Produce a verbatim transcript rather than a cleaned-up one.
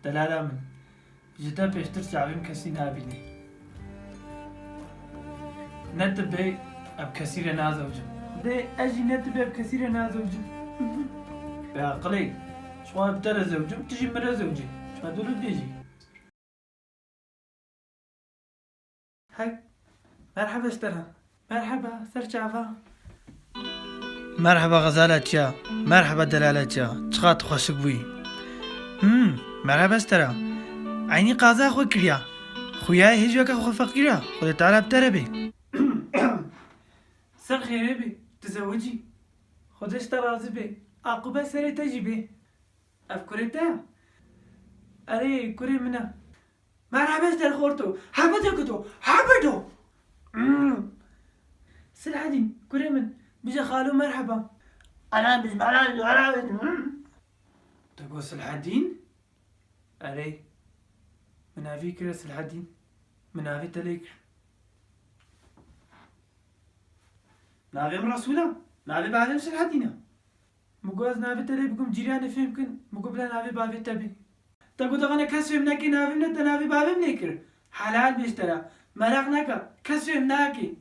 Delala min, ji te pêştir çavên kesî nabînî. Ne tu bê, ev kesî re nazewcim. Dê ez jî ne tu bê ev kesî re nazewcim. Be aqilê, çiwa bi te re zewcim, tu jî min re zewcî. Çiwa dûr bêjî. Hey, merheba ji te re. Merheba, ser çava. Merheba xezala çiya. Merheba delala çiya. Çiqat xweşik bûyî. Hmm, merheba ji te re. Eynî qaza xwe kiriya. Xuya hêjiyeke xwe feqîra. Xwedê Teala bi te re bê. Ser xêrê bê. Tu zewicî. Xwedê ji te razî bê. Aqûbet serê te jî bê. Ev kurê te ya? Erê, kurê min e. Merhaba ji te re xorto. Hebe de kuto. Hebe do. Hmm. Silhedîn, kurê min. Bije xalo merhaba. Ana biz merhaba, merhaba. Hmm. Te got Silhedîn? Erê. Min navê kire Silhedîn. Min navê te lê kir. Navê min Resûl e. Navê bavê min Silhedîn e. Min got ez navê te lê bikim, cîranê fêm kin. Min got bila navê bavê te bê. Te got axane kes fêm neke navê min e, te navê bavê min lê kir. Helal bê ji te re. Meraq neke. Kes fêm nake.